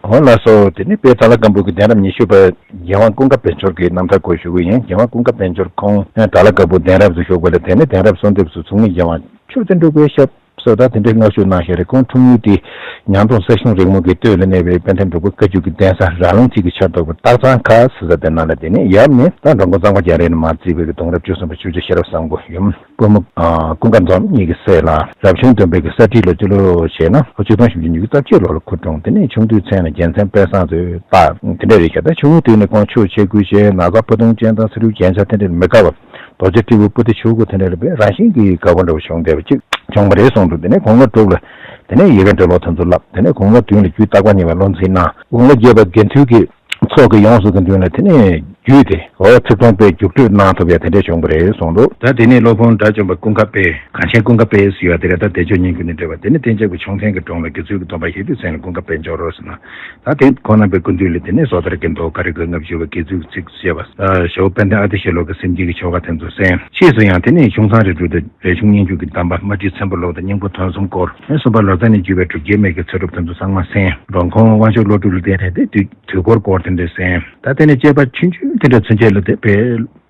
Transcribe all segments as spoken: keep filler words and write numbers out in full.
འོ་ལགས་སོ། དེ་ནི་དཔལ་དྭགས་ལྷ་སྒམ་པོ་གི་གདན་རབས་ཉི་ཤུ་པ་རྒྱལ་དབང་ཀུན་དགའ་དཔལ་འབྱོར་གྱི་རྣམ་ཐར་སྐོར་ཞུ་གི་ཡིན། རྒྱལ་དབང་ཀུན་དགའ་དཔལ་འབྱོར་ཁོང་དྭགས་ལྷ་སྒམ་པོ་གདན་རབས་སུ་བཞུགས་པ་ལ། དེ་ནི་གདན་རབས་གསོལ་འདེབས་སུ་མཚུར་གཉིས་རྒྱལ་དབང་ཆོས་རྩེ་འབྲུག་པའི་ཞབས་སོ་ད་དེ་འདྲའི་མངགས་ཞུ་གནང་བཞག་རེད། ཁོང་འཁྲུངས་ཡུལ་དེ་ཉང་སྟོང་ས་ཞིང་རིང་མོ་གི་སྟོད་ལ་གནས་པའི་དཔལ་ལྡན་འབྲུག་པ་བཀའ་བརྒྱུད་ཀྱི་གདན་ས་ར་ལུང་ཆེ་གི་ཆར་གཏོགས་པ་སྟག་ཚང་ཁ་ཟེར་ས་དེ་ནང་ལ། དེ་ནས་ཡབ་ནི་ད་འགྲོ་མགོན་གཙང་པ་རྒྱ་རས་ནས་མར་བརྩིས་པའི་གདུང་རབས་བཅུ་གསུམ་པ་ཆོས་རྗེ་ཤེས་རབ་བཟང་པོ་ཡུམ། བུ་མོ་ཨ་ཀུན་དགའ་འཛོམས་གཉིས་ཀྱི་སྲས་ལ། རབ་བྱུང་བདུན་པའི་གི་ས་ཁྲི་ལ་སྤྱི་ལོ་བྱས་ན་ལོ་ཆིག་སྟོང་བཞི་བཅུ་ཉི་ཤུ་རྩ་གཅིག་ལོ་ལ་འཁོར་འཁྲུངས། དེ་ནས་ཆུང་དུས་མཚན་ལ་རྒྱལ་མཚན་དཔལ་བཟང་ཚོས་བཏགས་དེ་འདྲ་རེད་ཤག་ད་ཆུང་ངུ་དུས་ནས་ཁོང་ཆོས་འཆད་ཁུལ་བྱས། ན་ཚ་ཕུ་ཐུང་ཅན་དང་ཚ་རུས་རྒྱན་ཆ་དེ་འདྲ་ལ་མི་དགའ་བ། རྡོ་རྗེ་སྤྲེའུ་པོ་ཏི་ཆོས་སྐུ་དེ་འདྲ་ལ་དཔེ་རང་བཞིན་གྱིས་དགའ་པོ་འདྲ་བོ་བྱུང་བསྡད་པ་གཅིག་བྱུང་བ་རེད་གསུངས་འདུག་དེ་ནས་དགུང་ལོ་དྲུག་ལ་དེ་ནས་ཡི་གེ་འབྲི་ཀློག་དེ་ཚོ་བསླབས། དེ་ནས་དགུང་ལོ་བདུན་ལ་རྒྱུད་བརྟག་པ་གཉིས་པ་བློ་འཛིན་གནང་། དགུང་ལོ་བརྒྱད་པ་དགེ་ཚུལ་གྱི་ཚོགས་ཀྱི་ཡོངས་སུ་ཀྱི་མདུན་ལ་དེ་ནས་རྒྱུད་དེ་འོ་ཚིག་དུམ་དཔེ་རྒྱུགས་སྤྲོད་གནང་ཐུབ་ཡ་དེ་འདྲ་བྱུང་བ་རེད་གསུངས་འདུག་ད་དེ་ནས་སློབ་དཔོན་དགྲ་བཅོམ་པ་ཀུན་དགའ་དཔལ་གངས་ཅན་ཀུན་དགའ་དཔལ་ཟེར་བ་དེ་རེད། ད་བདེ་མཆོག་སྙན་བརྒྱུད་ནས་འགྲེལ་བ་དེ་ནི་བསྟན་ཆབ་ཀྱི་ཆུང་མཐའི་གི་གྲོང་ལ་དགེ་ཚུལ་གྱི་སྡོམ་པ་བཞེས་དུས་མཚན་ལ་ཀུན་དགའ་དཔལ་འབྱོར་རོ་ཟེར་ན། ད་དེ་ཁོང་རྣམ་པའི་སྐུ་མདུན་ལ་དེ་ནས་བཟོ་ལྟར་གྱི་མདོ་ཀ་རི་གོས་ལྔ་བཞི་པ་དགེ་ཚུལ་གྱི་ཚིགས་བཅད་པ། ཞོ་དཔལ་ལྡན་ཨ་ཏི་ཤ་ལོ་ཀ་སེམས་བསྐྱེད་ཀྱི་ཆོ་ག་དེ་ཚོ་གསན། ཕྱིས་སུ་ཡང་དེ་ནས་གཞུང་བསྲང་རི་སྒྲུབ་དང་རས་ཆུང་སྙན་བརྒྱུད་ཀྱི་གདམས་པ་རྨ་འབྲི་ཚེམ་པ་ལོ་དང་སྙིང་པོ་དོན་གསུམ་སྐོར། གསུམ་པ་ལོ་ཙཱ་ནས་བརྒྱུད་པའི་གྲུབ་བརྒྱུད་མའི་གི་ཚུལ་གྲུབ་དེ་ཚོ་ཚང་མ་གསན། འགྲོ་མགོན་དབང་ཕྱུག་བློ་གྲོས་ལ་བརྟེན་ནས་དེ་དུས་དུས་འཁོར་སྐོར་དེ་འདྲ་གསན། ད་དེ་ནས་བཅས་པ་ཆུང་ཆུང་དེ་འདྲ་ཚུན་ཆད་ལ་དེ་དཔེ་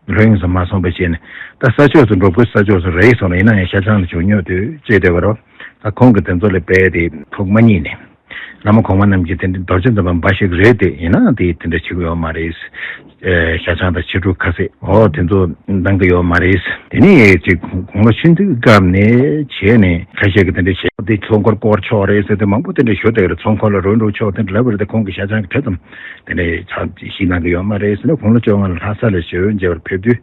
ལྷོད་ཡངས་སུ་མ་སོང་བ་བྱས་ནས། ད་ས་ཕྱོགས་སུ་འགྲོ་དགོས། ས་ཕྱོགས་སུ་རེད་སོང་ན་ཡིན་ན་ཡང་ཤ་ཆང་ལ་ཅུང་སྨྱོ་དུས་བཅས་བསྡད་པ་རོ། ད་ཁོང་གི་དེ་ཚོ་ལ་དཔེ་དེ་ཐུགས་མ་མཉེས་ནས། བླ་མ་གོང་མ་རྣམས་ཀྱིས་དེ་འདྲའི་རྡོ་རྗེ་འཛིན་པ་འབའ་ཞིག་རེད་དེ་ཡིན་ན་དེ་དེ་འདྲ་བྱེད་ཀྱི་ཡོད་མ་རེད། ཨེ་ཤ་ཆང་དང་ཕྱི་དྲོ་ཁ་ཟས་འོ་དེ་ཚོ་འདང་གི་ཡོད་མ་རེད། དེ་ནས་ཅིག་དགུང་ལོ་ཆུང་དུས་སྐབས་ནས་བྱས་ནས་ཁ་ཤས་ཀྱིས་དེ་འདྲ་བྱས་དེ་ཚོགས་འཁོར་བསྐོར་ཆོག་རེད་ཟེར་དེ་མང་པོ་དེ་འདྲ་ཞུ་བསྡད་ཀྱི་རེད། ཚོགས་འཁོར་ལ་རོལ་འགྲོ་ཆོག་དེ་འདྲ་ལབ་པ་རེད་དེ་ཁོང་གིས་ཤ་ཆང་གི་དྲི་ཙམ་དེ་འདྲ་ཆགས་ཤིག་གནང་གི་ཡོད་མ་རེད་ཟེར་ནས་དགུང་ལོ་བཅོ་ལྔ་ལ་ལྷ་ས་ལ་ཞུ་མཇལ་བར་ཕེབས་དུས།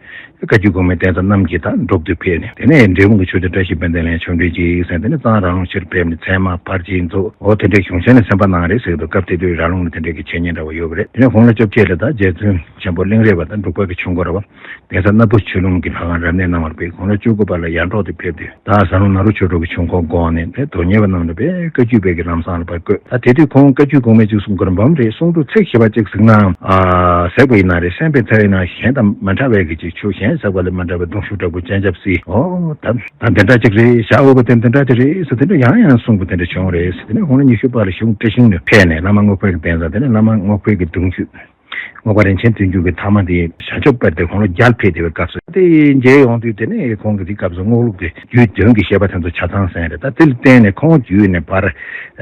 བཀའ་བརྒྱུད་གོང་མའི་གདན་ས་རྣམས་ཀྱིས་ད་འབྲུག་ཏུ་ཕེབས་ནས་དེ་ནས་འབྲས་སྤུངས་ཀྱི་ཆོས་རྗེ་བཀྲ་ཤིས་དཔལ་ལྡན་ལ་ཆོས་འབྲེལ་ཅིག་གསན། དེ་ནས་གཙང་ར་ལུང་ཕྱིར་ཕེབས་ནས་ཚལ་མ་ཕར་ཕྱིན་ཚོ་འོ་དེ་འདྲའི་གཞུང་ཆེན་ལ་གསན་པ་གནང་རེད་ཟེར་འདུག་སྐབས་དེ་དུས་ར་ལུང་ལ་དེ་འདྲའི་གི་འཆད་ཉན་འདྲ་བོ་ཡོད་པ་རེད། དེ་ནས་དགུང་ལོ་བཅོ་བརྒྱད་ལ་ད་རྗེ་བཙུན་ཆེན་པོ་གླིང་རས་པ་དང་འབྲུག་པ་གི་ཆོས་འཁོར་བ་གདན་ས་སྣ་བུ་ཆོས་ལུང་གི་ལྷ་ཁང་རབ་གནས་གནང་བར་ཕེབས། དགུང་ལོ་བཅུ་དགུ་པ་ལ་ཡར་འབྲོག་ཏུ་ཕེབས་དུས་ད་ཟ་ལུང་ནཱ་རོ་ཆོས་གྲོགས་ཀྱི་ཆོས་འཁོར་དགོངས་ནས་དེ་དོན་གཉེར་བ་རྣམས་ལ་དཔེ་བཀའ་བརྒྱུད་པའི་གི་ལམ་བཟང་ལ་ཕར་བཀོད། ད་དེ་དུས་ཁོང་བཀའ་བརྒྱུད་གོང་མའི་གཅིག་གསུང་མཁན་འབུམ་རེ་གསུང་དུས་ཚིག་ཞིབ་པ་གཅིག་གཟིགས་ན། ཨ་ཟེར་བ་ཡིན་ན་རེད། གསན་པའི་ཚེ་ཡིན་ན་གཞན་དང་མ་འདྲ་བའི་གི་ཅིག་ཆོས་གཞན་ཟེར་བ་ལས་མ་འདྲ་བའི་གདུང་ཤུགས་དྲག་པོ་སྤྱན་ཆབ་སྲིད། ཨོ་ད་ད་འདི་འདྲ་ཅིག་རེད། བཞག་འོས་པ་དེ་འདི་འདྲ་དེ་རེད་ཟེར་དེ་འདྲ་ཡང་ཡང་གསུངས་པ་དེ་འདྲ་བྱུང་རེད། དེ་ནས་དགུང་ལོ་ཉི་ཤུ་པ་ལ་གཞུང་བཀྲ་ཤིས་ནས་ཕེབས་ནས་བླ་མ་རྔོག་པའི་གི་གདན་ས། དེ་ནས་བླ་མ་རྔོག་པའི་གི་གདུང་ཤུགས། རྔོག་པ་རིན་ཆེན་དོན་གྲུབ་ཀྱི་ཐ་མ་དེ་བྱང་ཆུབ་དཔལ་དེ་དགུང་ལོ་བརྒྱད་ཕེབས་བསྡད་པའི་སྐབས་སུ་དེ་མཇལ་ཡོང་དུས་དེ་ནས་ཁོང་གིས་དེ་སྐབས་སུ་རྔོག་ལུགས་དེ་རྒྱུད་བདུན་གྱི་བཤད་པ་དེ་ཚོ་ཆ་ཚང་གསན་རེད། ད་དེ་ལ་བརྟེན་ནས་ཁོང་བརྒྱུད་ནས་ཕར་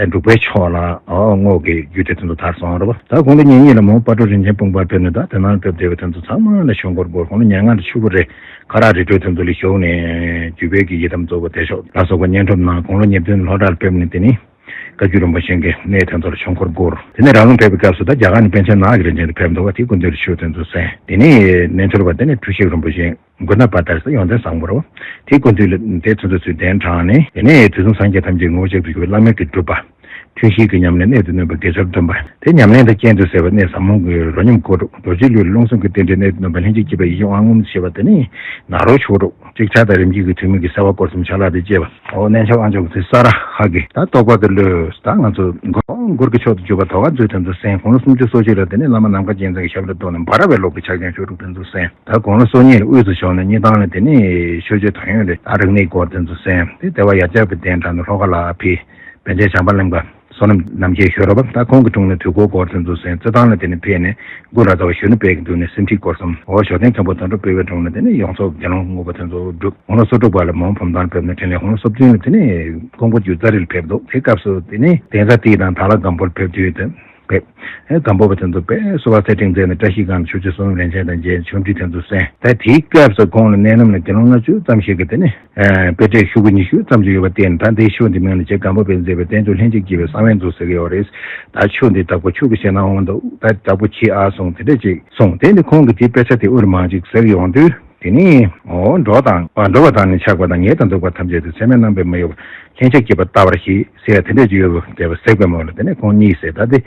འབྲུག་པའི་ཕྱོགས་ལ་རྔོག་གི་རྒྱུད་སྡེ་དེ་ཚོ་དར་སོང་རེད་པ། ད་དགུང་ལོ་ཉེར་གཉིས་ལ་མོ་སྤ་གྲོ་རིན་ཆེན་སྤུངས་པར་ཕེབས་ནས་ད་དེ་ནང་ཕེབས་བསྡད་པ་དེ་ཚོ་ཚང་མ་ལ་ཆོས་འཁོར་བསྐོར། དགུང་ལོ་ཉེར་ལྔ་ལ་ཆུ་བོ་རེ་ཁ་རག་རི་ཁྲོད་དེ་ཚོ་ལ་བཞུགས་ནས་བརྒྱུད་པའི་གི་ཡི་དམ་གཙོ་བོ་བདེ་མཆོག་ལ་སོགས་པ་བསྙེན་སྒྲུབ་གནང་། དགུང་ལོ་ཉེར་བདུན་ལྷོ་བྲག་ལ་ཕེབས་ནས་དེ་ནི། བཀའ་བརྒྱུད་རིན་པོ་ཆེ་གི་གནས་དེ་ཚོ་ལ་ཆོས་འཁོར་བསྐོར། དེ་ནས་ར་ལུང་ཕེབས་པའི་སྐབས་སུ་ད་རྒྱ་གར་ནས་པཎ་ཆེན་ནག་གི་རིན་ཆེན་དེ་ཕེབས་འདུག་པ། དེའི་སྐུ་མདུན་དུ་ཆོས་དེ་ཚོ་གསན། དེ་ནས་རྣལ་འབྱོར་པ་དེ་ནས་འཁྲུལ་ཞིག་རིན་པོ་ཆེ་མགོན་ནག་པ་ལྟར་ས་ཡོན་ཏན་བཟང་པོ་རེད་པ། དེའི་སྐུ་མདུན་ལ་དེ་ཚོ་ཚོ་ཚུལ་གདན་དྲངས་ནས། དེ་ནས་དུས་གསུམ་སངས་རྒྱས་ཐམས་ཅད་ངོ་བོ་གཅིག་ཏུ་གྱུར་པའི་བླ་མེད་ཀྱི་སྒྲུབ་པ། ཐུན་བཞིའི་གི་ཉམས་ལེན་གནད་དུ་བསྣུན་པ་དགེ་ཚུལ་སྡོམ་པ། དེ་ཉམས་ལེན་དང་རྐྱེན་དུ་ཟད་པ་གནད་ཟབ་མོ་གི་རོ་སྙོམས་སྐོར་དྲུག་རྡོ་རྗེ་ལུས་རླུང་གསུམ་གྱི་རྟེན་འབྲེལ་གནད་དུ་བསྣུན་པ་ལྷན་ཅིག་སྐྱེས་པའི་ཡིད་བཞིན་དབང་ངོ་ཞེས་པ་དེ་ནི་ནཱ་རོ་ཆོས་དྲུག་ཅིག་ཆར་དང་རིམ་གྱིས་ཀྱི་ཐུན་མིན་གྱི་གསལ་བ་སྐོར་གསུམ་ཆ་ལག་དང་བཅས་པ། འོ་རྣལ་འབྱོར་དབང་ཕྱུག་གི་ཚུལ་ས་ར་ཧ་གི་ད་རྟོགས་པ་གི་བློས་ད་ང་ཚོ་མགོན་མགོན་གྱི་མཆོག་ཏུ་གྱུར་པ་དོ་ག་མཛོད་དེ་ཚོ་གསན། དགུང་ལོ་སུམ་ཅུ་སོ་གཅིག་ལ་དེ་ནས་བླ་མ་ནམ་མཁའ་རྒྱལ་མཚན་གྱི་ཞབས་ལ་གཏུགས་ནས་འབའ་ར་བའི་ལུགས་ཀྱི་ཕྱག་ཆེན་ཆོས་དྲུག་དེ་ཚོ་གསན། ད་དགུང་ལོ་སོ་གཉིས་ལ་དབུས་སུ་བྱོན་ནས་སྙེ་ཐང་ལ་དེ་ནས་ཆོས་སྤྱོད་དོན་ཡོད་ལས་ད་རིག་གནས་སྐོར་དེ་ཚོ་གསན། དེ་དེ་བ་ཡར་ལྕགས་པའི་གདན་དྲངས་ནས་ལྷོ་ཁ་ལ་ཕེབས། པཎ་ཆེན་བྱམས་པ་གླིང་པ། བསོད་ནམས་རྣམ་རྒྱལ་ཞུ་རོགས་པ། ད་ཁོང་གི་དྲུང་ནས་དུས་འཁོར་སྐོར་དེ་ཚོ་གསན། རྩེད་ཐང་ལ་དེ་ནས་ཕེབས་ནས་གུ་ར་ཙ་བ་གཞོན་ནུ་དཔལ་གྱི་མདུན་ནས་སེམས་ཁྲིད་སྐོར་གསུམ། འོ་ཞོ་སྟོན་མཁན་པོ་དོན་གྲུབ་དཔལ་བའི་དྲུང་ནས་དེ་ནས་ཡོངས་རྫོགས་དགེ་སློང་བསྔོ་བ་དེ་ཚོ་བསྒྲུབས། དགུང་ལོ་སོ་དྲུག་པ་ལ་མོན་བུམ་ཐང་ཕེབས་ནས་འཕྲིན་ལས། དགུང་ལོ་སོ་བདུན་ལ་དེ་ནས་ཀོང་པོ་རྒྱུད་ཙཱ་རི་ལ་ཕེབས་འདུག་དེ་སྐབས་སུ་དེ་ནས་གདན་ས་དེའི་ནང་དྭགས་ལྷ་སྒམ་པོར་ཕེབས་དུས་དེ་ཕེབས། ཨེ་སྒམ་པོ་པ་དེ་ཚོ་དཔེ་བསུ་བ་ཚད་ལྡན་མཛད་ནས་བཀྲ་ཤིས་སྒང་ལ་ཆོས་རྗེ་བསོད་ནམས་རིན་ཆེན་དང་མཇལ་ཆོས་འབྲེལ་དེ་ཚོ་གསན། ད་དེའི་སྐབས་སུ་ཁོང་ལ་གནས་རྣམས་ལ་དགེ་སློང་ལྔ་བཅུ་ཙམ་ཞིག་གིས་དེ་ནས། ཨ་དཔེ་ཁྲིད་ཤོག་གུ་ཉི་ཤུ་ཙམ་ཞིག་ཡོད་པ་དེ་ནི་ད་འདིའི་ཤོག་འདི་མིང་ལ་རྗེ་སྒམ་པོ་པས་མཛད་པའི་བསྟན་བཅོས་ལྷན་ཅིག་སྐྱེས་པའི་གསང་བའི་མཛོད་ཟེར་གྱི་ཡོད་རེད། ད་ཆོས་འདི་དྭགས་པོ་ཆོས་ཀྱི་ཞེད་སྣང་འོང་འདུག་ད་དྭགས་པོ་ཁྱེད་ཨ་གསུངས་དེ་འདྲ་ཅིག་གསུངས། དེ་ནི་ཁོང་གིས་དེའི་དཔེ་ཆ་དེ་དབུ་རུ་མང་ཅིག་གཟིགས་ཡོང་དུས་དེ་ནི་འོ་འགྲོ་དང་ཨ་འགྲོ་བ་དང་ནི་ཆགས་པ་དང་ཉེ་དང་འདུག་པ་ཐམས་ཅད་དུ་ཚད་མའི་རྣམ་པས་མི་གཡོ་བར་ལྷན་ཅིག་སྐྱེས་པ་ལྟ་བར་བཞེད་ཟེར་ཡ་དེ་འདྲ་ཅིག་ཡོད་པ་དེ་བ་གཟིགས་པའི་མོད་ལ་དེ་ནས་ཁོང་གཉིས་ཟེར་ད་དེ་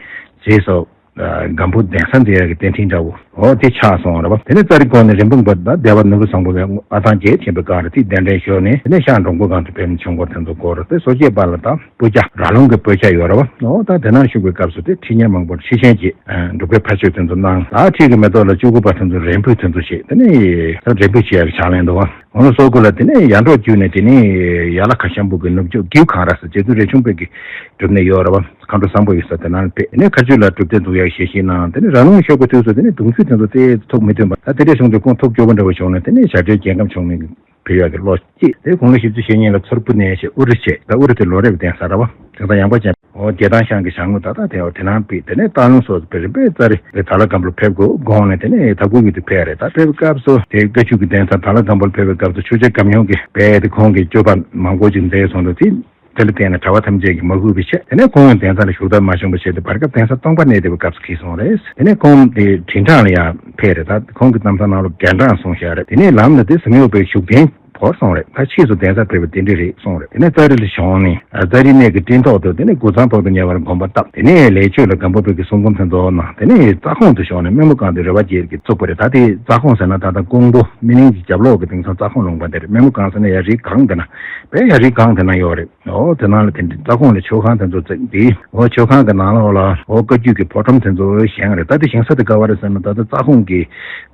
རྗེས་སུ། སྒམ་པོ་གདན་ས་འདི་ཡ་གི་གདན་ཕྲན་འདྲ་བོ། འོ་དེ་ཆགས་སོང་རེད་བ། དེ་ནས་ཙཱ་རི་ཀོན་ནས་རིན་སྤུངས་བར་ད་སྡེ་པ་ནོར་བུ་བཟང་པོ་བའི་ཨ་ཐང་རྒྱལ་ཆེན་པོའི་སྒང་རེད། དེ་གདན་འདྲེན་ཞུས་ནས་དེ་ནས་ཤར་འགྲོ་མགོན་སྒང་དུ་ཕེབས་ནས་ཆོས་འཁོར་དེ་ཚོ་བསྐོར། དེ་སོ་སྐྱེས་པ་ལ་ད་སྤུ་ལྕགས་ར་ལུང་གི་སྤུ་ལྕགས་ཡོད་རེད་བ། འོ་ད་དེ་ནང་བཞུགས་པའི་སྐབས་སུ་དེ་ཁྲི་གཉེར་མང་པོར་ཁྲི་ཆེན་གྱི་འབྲུག་པའི་ཕ་ཆོས་དེ་ཚོ་གནང་། ད་ཁྲི་གི་མེ་ཏོག་ལ་ལྕུག་གུ་པ་དེ་ཚོ་རིལ་བུ་དེ་ཚོ་བྱས། དེ་ནས་ད་རིལ་བུ་བྱས་པའི་ཕྱག་ལེན་འདུག་བ། འོ་ན་སོ་གུ་ལ་དེ་ནས་ཡར་འབྲོག་བརྒྱུད་ནས་དེ་ནས་ཡར་ལ་ཁ་ཤམ་བུ་གི་ནུབ་ཕྱོགས་སྒེའུ་ཁང་ར་ས་རྗེ་བཙུན་རས་ཆུང་པའི་གི་སྒྲུབ་གནས་ཡོད་རེད་བ། མཁའ་འགྲོ་བཟང་པོ་ཡོད་ས་དེ་ནང་ཕེབས། དེ་ནས་མཁའ་སྤྱོད་ལ་སྒྲུབ་སྡེ་འཛུགས་ཡག་ཞལ་བཞེས་གནང་། དེ་ནས་ར་ལུང་ཤོར་བའི་དུས་སུ་དེ་ནས་གདུང་རྒྱུད་དེ་ཚོ་དེ་ཐུགས་མི་མཐུན་པ། ད་དེ་འདྲས་བྱུང་དུས་ཁོང་ཐུགས་སྐྱོ་པོ་འདྲ་བོ་བྱུང་ནས་དེ་ནས་བྱ་བྲལ་རྒྱལ་ཁམས་བྱུང་ནས་ཕེབས་ཡག་གི་བློ་སྐྱེས། དེ་དགུང་ལོ་བཞི་བཅུ་ཞེ་གཉིས་ལ་མཚུར་ཕུ་ནས་ཞེས་ཨུ་རུ་བྱས། ད་ཨུ་རུ་དེ་ལོ་རེ་བའི་གདན་ས་རེད་བ། དེང་སང་ཡངས་པ་ཅན། འོ་རྒྱལ་ཐང་ཤང་གི་ཞང་ངོ་ད་ལྟ་དེ་འོ་དེ་ནང་ཕེབས། དེ་ནས་སྟག་ལུང་སོགས་སུ་ཕེབས་རིམ་པས་ཙཱ་རི་དེ་དྭགས་ལྷ་སྒམ་པོར་ཕེབས་དགོས་དགོངས་ནས་དེ་ནས་དྭགས་པོ་ཡུལ་དུ་ཕེབས་རེད། ད་ཕེབས་པའི་སྐབས་སུ་དེ་བཀའ་བརྒྱུད་ཀྱི་གདན་ས་དྭགས་ལྷ་སྒམ་པོར་ཕེབས་པའི་སྐབས་སུ་ཆོས་རྗེ་སྒམ་ཡོན་གྱིས་རྦད་དེ་ཁོང་གི་སྤྱོད་པ་མང་པོ་ཅིག་མཛད་སོང་འདུག་དེ། དེ་ལ་བརྟེན་ནས་གྲྭ་པ་ཐམས་ཅད་ཀྱིས་མ་གུས་པའི་ཆེད། དེ་ནས་ཁོང་ཡང་གདན་ས་ལ་བཞུགས་ཐབས་མ་བྱུང་བའི་ཆེད་དུ་བར་སྐབས་གདན་ས་སྟོང་པ་གནས་བསྡད་པའི་སྐབས་སུ་འཁེལ་སོང་རེད། དེ་ནས་ཁོང་དེ་དྲིལ་བསྒྲགས་ལ་ཡང་ཕེབས་རེད། ད་ཁོང་གི་གཏམ་བཟང་ནང་ལོགས་རྒན་གྲངས་གསུངས་བཞག་རེད། དེ་ནས་ལམ་ལ་དེ་ཟམ་གཡོག་པའི་བཞུགས་གདན་བོར་སོང་རེད། ད་ཕྱིས་སུ་གདན་ས་ཕེབས་པ་དེ་འདྲ་རེད་གསུངས་རེད། དེ་ནས་ཙཱ་རི་ལ་བྱོན་ནས་ཙཱ་རི་གནས་ཀྱི་སྤྲིན་ཐོག་ཏུ་དེ་ནས་དགུ་ཚང་ཕག་ཏུ་ཉེ་བར་དགོན་པ་བཏབ། དེ་ནས་ལེགས་མཆོག་ལ་སྒམ་པོ་པའི་གི་གསུང་འབུམ་དེ་ཚོ་གནང་། དེ་ནས་རྩ་ཁོང་དུ་བྱོན་ནས་སྨན་མོ་སྒང་དུ་རེ་བ་རྒྱལ་གྱིས་བཙུགས་པ་རེད། ད་དེ་རྩ་ཁོང་ཟེར་ན་ད་ལྟ་ཀོང་པོ་སྨིན་གླིང་གི་རྒྱབ་ལོགས་ཀྱི་དེང་སང་རྩ་ཁོང་ལུང་པ་དེ་རེད། སྨན་མོ་སྒང་ཟེར་ན་ཡར་རི་སྒང་དེ་ན། དཔེ་ཡར་རི་སྒང་དེ་ན་ཡོད་རེད། འོ་དེ་ནང་ལ་དེ་འདྲའི་རྩ་ཁོང་ལ་མཆོད་ཁང་དེ་ཚོ་བརྩིགས་ཏེ། འོ་མཆོད་ཁང་གི་ནང་ལོགས་ལ་འོ་བཀའ་བརྒྱུད་ཀྱི་ཕོ་བྲང་དེ་ཚོ་བཞེངས་རེད། ད་དེ་བཞེངས་ས་དེ་ག་བ་རེད་ཟེར་ན་ད་ལྟ་རྩ་ཁོང་གི་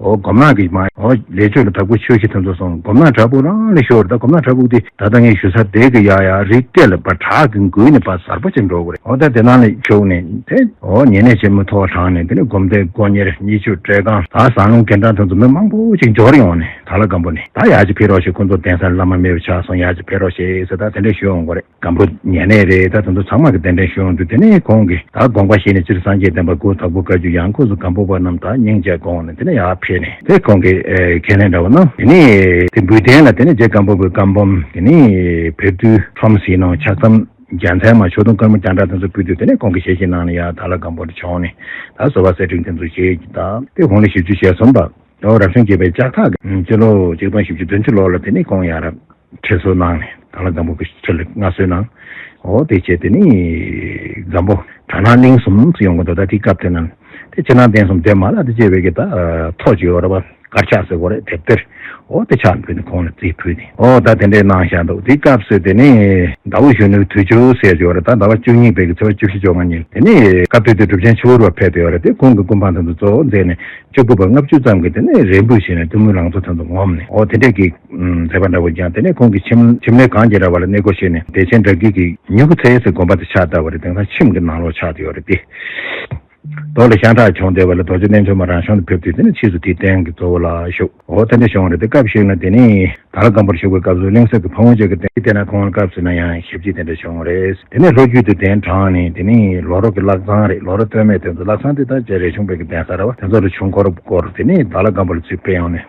འོ་སྒོམ་ནག་གི་མ་འོ་ལེགས་མཆོག་ལ་དྭགས་པོ་ཆོས་གཞིས་དེ་ཚོ་སོང་སྒོམ་ནག་བྲག་ཕུག་རང་ལ་ཤོར་རེད། ད་སྒོམ་ནག་བྲག་ཕུག་དེ་ད་ལྟ་ངས་ཞུ་ས་དེ་གི་ཡ་ཡ་རི་སྐེད་ལ་བ་བྲག་གི་མགུལ་ནས་བ་གཟར་པོ་ཅན་འགྲོ་དགོས་རེད། འོ་ད་དེ་ནང་ལ་བཞུགས་ནས་དེ་འོ་ཉེ་གནས་ཆེན་མོ་ཐོག་དྲངས་ནས་དེ་ནས་སྒོམ་སྡེ་དཀོན་གཉེར་གཉིས་ཆོས་བཀྲས་ཁང་ད་ཟངས་ལུང་རྒན་གྲངས་དེ་ཚོ་མི་མང་པོ་ཅིག་འབྱོར་ཡོང་ནས། དྭགས་ལྷ་སྒམ་པོ་ནས་ད་ཡར་ཅིག་ཕེབས་རོགས་ཞེས་ཁོང་ཚོ་གདན་སར་བླ་མ་མེད་པ་ཆགས་སོང་། ཡར་ཅིག་ཕེབས་རོགས་ཞེས་ཟེར་ད་དེ་འདྲ་ཞུ་འོང་གི་རེད། སྒམ་པོ་ཉེ་གནས་རེད། ད་དེ་ཚོ་ཚང་མ་གི་གདན་འདྲེན་ཞུ་འོང་དུས་དེ་ནས་ཁོང་གིས་ད་དགོངས་པ་བཞེས་ནས་སྤྱིར་སངས་རྒྱས་བསྟན་པ་སྐུ་དྭགས་པོ་བཀའ་བརྒྱུད་ཡང་ཁོངས་སུ་སྒམ་པོ་པ་རྣམས་དང་སྙིང་རྗེ་དགོངས་ནས་དེ་ནས་ཡར་ཕེབས་ནས་དེ་ཁོང་གིས་ཨེ་ཁས་ལེན་འདྲ་བོ་གནང་། དེ་ནས་དེ་འབུལ་རྟེན་ལ་དེ་ནས་རྗེ་སྒམ་པོ་པའི་བཀའ་འབུམ། དེ་ནས་ཕེབས་དུས་ཁྲོམ་ཟིལ་གནང་། ཕྱག་མཚམས་རྒྱལ་མཚན་མ་ཆོས་དུང་དཀར་མོ་རྒྱང་གྲགས་དེ་ཚོ་ཕུལ་དུས་དེ་ནས་ཁོང་གིས་ཞལ་བཞེས་གནང་ནས་ཡར་དྭགས་ལྷ་སྒམ་པོ་ལ་བྱོན་ནས་ད་གསོལ་བ་གསེར་ཕྲེང་དེ་ཚོ་བཞེས་ཀྱི། ད་དེ་དགུང་ལོ་བཞི་བཅུ་ཞེ་གསུམ་པ། ལོ་རབ་བྱུང་བརྒྱད་པའི་ལྕགས་ཐག་གི་སྤྱི་ལོ་ཆིག་སྟོང་བཞི་བཅུ་བདུན་ཅུ་ལོ་ལ་དེ་ནས་ཁོང་ཡར་ཁྲི་གསོལ་གནང་ནས་དྭགས་ལྷ་སྒམ་པོ་གི་ཁྲི་ལ་མངའ་གསོལ་གནང་། འོ་དེ་བྱས་དེ་ནས་སྒམ་པོ་གྲ་ནང་གླིང་གསུམ་ཙམ་ཡོང་གི་འདུག་ད་དེ་སྐབས་དེ་ན་དེ་ཕྱི་ནང་རྟེན་གསུམ་དེ་མ་ལ་དེ་བྱས་པའི་གི་ད་ཐོ་ཅིག་ཡོད་རེད་པ། དཀར་ཆག་ཟེར་གོ་རེད། དེབ་ཐེར། འོ་དེ་ཕྱག་ཕུལ་ནས་ཁོང་ལ་རྩིས་ཕུལ་ནས་འོ་ད་དེ་འདྲས་གནང་བཞག་འདུག་དེ་སྐབས་སུ་དེ་ནས་ཟླ་བ་གཞོན་ནུའི་དུས་མཆོད་ཟེར་ཡོད་རེད། ད་ཟླ་བ་བཅུ་གཉིས་པའི་གི་ཚེས་པ་བཅུ་བཞི་བཅོ་ལྔ་ཉིན་དེ་ནས་སྐབས་དེ་དུས་གྲུབ་ཆེན་ཆུ་བུར་བ་ཕེབས་ཡོད་རེད། དེ་ཁོང་གི་སྐུ་འཕང་དེ་ཚོ་གཙོ་བོ་མཛད་ནས། ལྕུག་པོ་པ་ལྔ་བཅུ་ཙམ་གྱིས་དེ་ནས་རིལ་བུ་བྱས་ནས་གཏུམ་མོའི་ལང་ཚོ་དེ་ཚོ་ངོམ་ནས། འོ་དེ་འདྲས་ཀྱི་མཛད་པ་འདྲ་བོ་ཀྱང་། དེ་ནས་ཁོང་གིས་ཁྱིམ་ཁྱིམ་ལས་གངས་ཀྱི་ར་བ་ལ་གནས་སྐོར་བྱས་ནས་བདེ་ཆེན་བྲག་དཀྱིལ་གྱི་མྱུ་གུ་ཚལ་ཟེར་དགོན་པ་དེ་ཕྱག་བཏབ་པ་རེད། དེང་སང་ཁྱིམ་གྱི་ནང་ལོགས་ཆགས་བསྡད་ཡོད་རེད་དེ། རྡོ་ལ་ཤ་ཁྲག་བྱུང་བསྡད་པ་ལ་རྡོ་རྗེ་རྣལ་འབྱོར་མ་རང་བྱོན་དུ་ཕེབས་དུས་དེ་ནས་ཕྱིས་སུ་དེའི་རྟེན་གྱི་གཙོ་བོ་ལ་བཞུགས། འོ་དེ་འདྲ་བྱུང་བ་རེད། དེ་སྐབས་ཤིག་ན་དེ་ནས་དྭགས་ལྷ་སྒམ་པོར་བཞུགས་པའི་སྐབས་སུ་གླིང་གསར་གྱི་ཕ་བོང་ཅག་གི་རྟེན་དེ་ན་ཁོང་ལ་སྐབས་སུ་ན་ཡང་ཞབས་ཕྱི་དེ་འདྲ་བྱུང་བ་རེད། དེ་ནས་ལྷོ་རྒྱུད་དུ་གདན་དྲངས་ནས་དེ་ནས་ལོ་རོ་གི་བླ་བྲང་རེད། ལོ་རོ་སྟོད་སྨད་དེ་ཚོ་བླ་བྲང་དེ་དག་ཅེ་རས་ཆུང་པའི་གི་གདན་ས་ར་བ་དེ་ཚོ་ལ་ཆུང་འཁོར་བསྐོར། དེ་ནས་དྭགས་ལྷ་སྒམ་པོ་ལ་ཚུར་ཕེབས་ཡོང་ནས།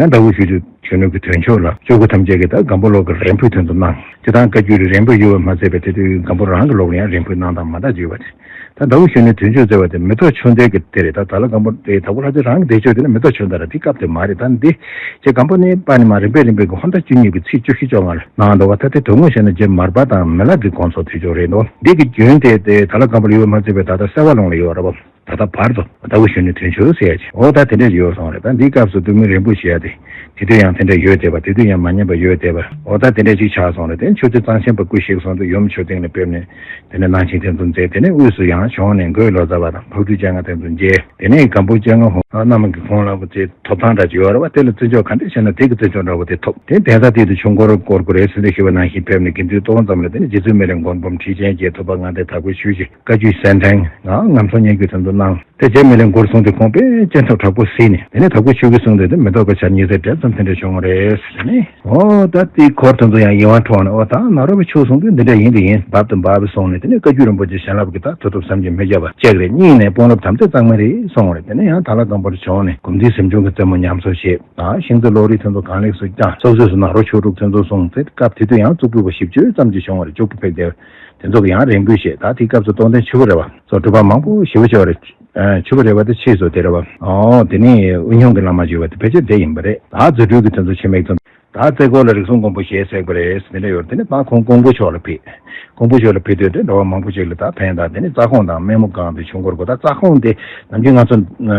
ཡང་ཟླ་བོ་གཞོན་ནུ་གཞོན་ནུ་གི་དོན་མཆོག་ལ་ལྕུག་གུ་ཐམས་ཅད་ཀྱིས་ད་སྒམ་པོ་ལོགས་ཀྱི་རིལ་བུ་དེ་ཚོ་གནང་། སྤྱིར་བཏང་བཀའ་བརྒྱུད་རིལ་བུ་ཡོད་པ་མ་ཟད་པའི་དེ་དུས་སྒམ་པོ་རང་གི་ལོགས་ལ་ཡང་རིལ་བུ་གནང་སྟངས་མ་འདྲ་ཅིག་ཡོད་པ་རེད། ད་ཟླ་བོ་གཞོན་ནུའི་དོན་མཆོག་ཟེར་བ་དེ་མེ་ཏོག་ཆུ་འདེགས་ཀྱི་དེ་རེད། ད་དྭགས་ལྷ་སྒམ་པོ་དེ་དྭགས་པོ་ལྷ་རྗེ་རང་གི་བདེ་མཆོག་དེ་ནི་མེ་ཏོག་ཆུ་འདེགས་ར་དེ་སྐབས་དེ་མ་རེད། ད་འདི་རྗེ་སྒམ་པོ་ནས་པ་ནི་མ་རིམ་པས་རིམ་པས་ཀྱི་ཧོར་ཟླ་བཅུ་གཉིས་པའི་ཚེས་བཅུ་བཞི་བཅོ་ལྔ་ལ་གནང་འདུག་བ། ད་དེ་དོན་དངོས་བཤད་ན་རྗེ་མར་པ་དང་མི་ལ་གི་དགོངས་རྫོགས་དུས་མཆོག་རེད་འདུག་འདི་གི་རྒྱུན་དེ་དེ་དྭགས་ལྷ་སྒམ་པོ་ལ་ཡོད་པ་མ་ཟད་པའི་ད་ལྟ་སེ་བ་ལུང་ལ་ཡོད་ར་བ། ད་ལྟ་བར་དུ་ཟླ་བོ་གཞོན་ནུའི་དོན་མཆོག་ཟེར་ཡ་ཅིག་འོ་ད་དེ་འདྲ་ཡོད་སོང་རེད། ད་འདིའི་སྐབས་སུ་སྟོན་མོའི་རིལ་བུ་ཞེས་ཡ་དེ་དེ་དུས་ཡང་དེ་འདྲ་ཡོད་བསྡད་པ། དེ་དུས་ཡང་མ་ཉམས་པ་ཡོད་བསྡད་པ། འོ་ད་དེ་འདྲ་ཅིག་ཆགས་སོང་རེད། དེ་ནས་ཆོས་རྗེ་གཙང་ཆེན་པ་སྐུ་གཤེགས་སོང་དུས་ཡུམ་མཆོད་རྟེན་ལ་ཕེབས་ནས་དེ་ནས་གནང་སྦྱིན་དེ་ཚོ་མཛད། དེ་ནས་དབུས་སུ་ཡང་བྱོན་ནས་མགོན་ལོ་ཙཱ་བ་དང་ཕག་གྲུའི་སྤྱན་སྔ་དེ་ཚོ་མཇལ། དེ་ནས་སྒམ་པོ་སྤྱན་སྔ་ཧོ་རྣམ་གྱི་ཁོང་ལ་བུ་ཚེ་ཐོབ་ཐང་འདྲ་ཅིག་ཡོད་རེད་བ། དེ་ལ་བརྩི་འཇོག་ག་འདྲ་བྱས་ན་དེ་གི་བརྩི་འཇོག་འདྲ་བོ་དེ་ཐོབ། དེ་གདན་ས་དེ་དུ་ཆུང་འཁོར་བསྐོར་དགོས་རེད་ཟེར་ཏེ་ཞུས་པ་ནང་བཞིན་ཕེབས་ནས་དགེ་འདུན་ཏོག་ཙམ་ལ་དེ་ནས་རྗེ་བཙུན་སྨན་བླའི་མགུར་འབུམ་ཁྲི་ཆེན་བཅས་ཐུབ་པ་མངའ་སྡེ་དྭགས་པོའི་ཆོས་ཀྱི་བཀའ་བརྒྱུད་གསན་ཕྲེང་ངམ་ངམ་ཚོགས་སྙན་བརྒྱུད་དེ་ཚོ་གནང་། དེ་རྗེ་སྨན་བླའི་མགུར་གསུངས་ཏེ་ཁོང་དཔེ་སྤྱན་ཐོག་དྲག་པོ་གཟིགས་ནས་དེ་ནས་དྭགས་པོ་ཆོས་ཀྱི་གསུང་དེ་དེ་མེ་ཏོག་གི་ཆར་ཉི་ཟེར་འདྲ་ཙམ་དེ་འདྲ་བྱུང་བ་རེད་ཟེར་ནས། འོ་ད་དེའི་འཁོར་དེ་ཚོ་ཡང་ཡིད་དབང་འཕྲོག་ནས། འོ་ད་ནཱ་རོ་པའི་ཆོས་གསུང་དུས་འདི་འདྲ་ཡིན་དེ་ཡིན། འབབ་དང་འབབ་པའི་གསུང་ནས་དེ་ནས་བཀའ་བརྒྱུད་རིན་པོ་ཆེ་བྱིན་རླབས་ཀྱི་ད་མཐུ་སྟོབས་བསམ་གྱིས་མི་ཁྱབ་པ་གཅིག་རེད། གཉིས་ནས་དཔུང་རབས་དམ་ཚིག་གཙང་མ་རེད་གསུངས་པ་རེད། དེ་ནས་ཡང་དྭགས་ལྷ་སྒམ་པོར་བྱོན་ནས་གོམས་འདྲིས་གཟིམ་ཆུང་གི་རྩེ་མོ་ཉམས་གསོ་བྱས། ད་ཤིང་རྩེ་གློག་རིས་དེ་ཚོ་གང་ལེགས་སུ་བསྐྱངས། སོ་སོས་སུ་ནཱ་རོ་ཆོས་དྲུག་དེ་ཚོ་གསུངས་ཚེ་སྐབས་དེ་དུས་ཡང་གཙུག་ཕུད་པ་བཞི་བཅུ་ཙམ་ཅིག་བྱུང་བ་རེད། ལྕུག་པོ་ཕེབས་དེ་དེ་ཚོ་གི་ཡང་རིལ་བུ་བཞེས། ད་དེའི་སྐབས་སུ་རྟོགས་ལྡན་ཆུ་བོ་རེད་བ། སོགས་སྒྲུབ་པ་མང་པོ་ཞེ་པོ་ཅིག་ཡོད་རེད། ཨ་ཆུ་བོ་རེ་བ་དེ་ཕྱིས་སུ་དེ་རེ་བ། ཨོ་དེ་ནི་དབུས་སྙུང་གི་བླ་མ་ཞུ་བ་དེ་ཕལ་ཆེར་དེ་ཡིན་པ་རེད། ད་རྫུ་འཕྲུལ་གྱི་དོན་དུ་ཆེ་མེད་ཙམ། ད་རྩེ་སྐོར་ལ་རིགས་གསུམ་མགོན་པོ་ཞེས་གསལ་པ་རེད་ཟེར་དེ་འདྲ་ཡོད་རེད། དེ་ནས་ད་ཁོང་ཀོང་པོ་ཕྱོགས་ལ་ཕེབས། ཀོང་པོ་ཕྱོགས་ལ་ཕེབས་དུས་དེ་འགྲོ་བ་མང་པོ་ཞིག་ལ་ད་ཕན། ད་དེ་ནས་རྩ་ཁོང་དང་སྨན་མོ་སྒང་དེ་ཆུ་འགོར་གོ། ད་རྩ་ཁོང་དེ་ནམ་རྒྱུན་ང་ཚོ་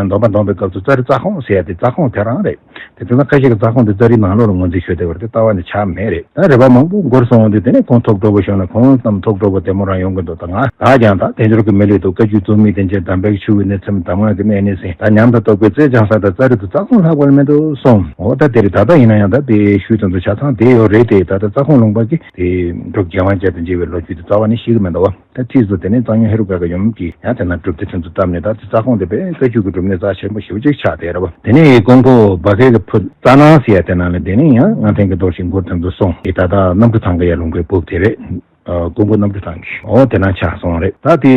འདོན་པ་འདོན་པའི་སྐབས་སུ་ཙཱ་རི་རྩ་ཁོང་ཟེར་ཡ་དེ་རྩ་ཁོང་དེ་རང་རེད། དེ་དེ་ན་ཁ་ཤས་ཀྱི་རྩ་ཁོང་དེ་ཙཱ་རིའི་ནང་ལོགས་ལ་ངོས་འཛིན་ཞུས་བསྡད་པ་རེད། དེ་ལྟ་བ་ནི་ཆགས་མེད་རེད། ད་རེ་བ་མང་པོ་འགོར་སོང་དུས་དེ་ནས་ཁོང་ཐོག་གྲོགས་པོ་ཞོན་ལ། ཁོང་ཙམ་ཐོག་གྲོགས་པོ་དེ་མོ་རང་ཡོང་གི་འདུག་ད་ང་ད་ཀྱང་ད་དལ་འབྱོར་གྱི་མི་ལུས་འདུག་བཀའ་བརྒྱུད་རྫོགས་མི་བསྟན་བཅོས་དམ་པའི་ཆོས་ཀྱི་གནས་ཚུལ། གདམས་ངག་གི་གནས་ནི་ཟིན། ད་ཉམས་དང་རྟོགས་པའི་རྩལ་སྦྱངས་ས། ད་ཙཱ་རི་དུ་རྩ་ཁོང་ལྷག་པར་མི་འདུག་གསུངས། འོ་ད་དེ་རེད། ད་ལྟ་ཡིན་ན་ཡང་ད་དེ་ཤུལ་དེ་ཚོ་ཆ་ཚང་བསྡད་ཡོད་རེད་དེ། ད་ལྟ་རྩ་ཁོང་ལུང་པ་གི་དེ་འབྲུག་རྒྱལ་དབང་བཅས་དང་མཇལ་བའི་ལོ་རྒྱུས་དེ་རྩ་བ་ནས་ཤེས་ཀྱི་མི་འདུག་བ། ད་ཕྱིས་སུ་དེ་ནས་གཙང་སྨྱོན་ཧེ་རུ་ཀ་གི་ཡུམ་གྱིས་ཡང་དེ་ན་སྒྲུབ་སྡེ་ཐོན་དུ་བཏབ་ནས། ད་དེ་རྩ་ཁོང་དེ་དཔེ་བཀའ་བརྒྱུད་ཀྱི་སྒྲུབ་གནས་རྩ་ཆེན་པོ་ཞེ་པོ་ཅིག་ཆགས་བསྡད་རེད་བ། དེ་ནས་ཀོང་པོ་སྦ་ཁའི་གི་ཕུ་རྩ་ནང་ཟེར་ཡ་དེ་ནང་ལ་དེ་ནས་ཡང་ལྔ་ཐེངས་ཀྱི་རྡོ་རྗེ་མགུར་དེ་ཚོ་གསུངས། དེ་ད་ལྟ་གནམ་གྲུ་ཐང་གི་ཡ་ལུང་པའི་སྦུག་དེ་རེད། ཀོང་པོ་གནམ་གྲུ་ཐང་གི་འོ་དེ་ན་ཆགས་སོང་རེད། ད་དེ་